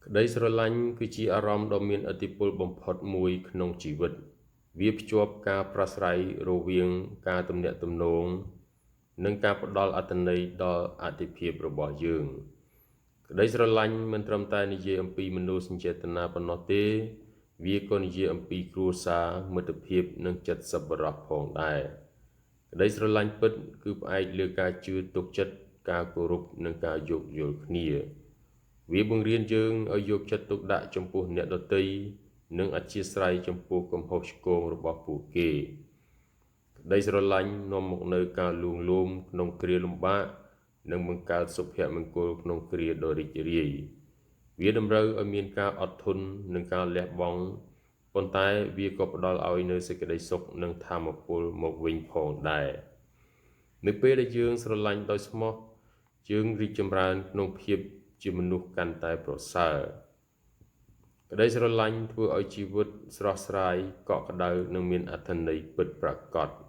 ក្តីស្រឡាញ់គឺជាអារម្មណ៍ដ៏មានឥទ្ធិពលបំផុតមួយក្នុងជីវិត វាភ្ជាប់ការប្រាស្រ័យរវាងការទំនាក់ទំនង និងការផ្ដល់អត្ថន័យដល់អត្ថិភាពរបស់យើង ក្តីស្រឡាញ់មិនត្រឹមតែនិយាយអំពីមនោសញ្ចេតនាប៉ុណ្ណោះទេ វាក៏និយាយអំពីគ្រួសារ មិត្តភាព និងចិត្តសប្បុរសផងដែរ ក្តីស្រឡាញ់ពិតគឺផ្អែកលើការជឿទុកចិត្ត ការគោរព និងការយោគយល់គ្នា វាបង្រៀនយើងឲ្យយកចិត្តទុកដាក់ចំពោះអ្នកដទៃ និងអធ្យាស្រ័យចំពោះកំហុសឆ្គងរបស់ពួកគេ ក្តីស្រឡាញ់នាំមកនូវការលួងលោមក្នុងគ្រាលំបាក និងបង្កើតសុភមង្គលក្នុងគ្រាដ៏រីករាយ វាតម្រូវឲ្យមានការអត់ធន់និងការលះបង់ ប៉ុន្តែវាក៏ផ្ដល់ឲ្យនូវសេចក្តីសុខនិងថាមពលមកវិញផងដែរ នៅពេលដែលយើងស្រឡាញ់ដោយស្មោះ យើងរីកចម្រើនក្នុងភាពជាមនុស្សកាន់តែប្រសើរ ក្តីស្រឡាញ់ធ្វើឲ្យជីវិតស្រស់ស្រាយ កក់ក្ដៅ និងមានអត្ថន័យពិតប្រាកដ។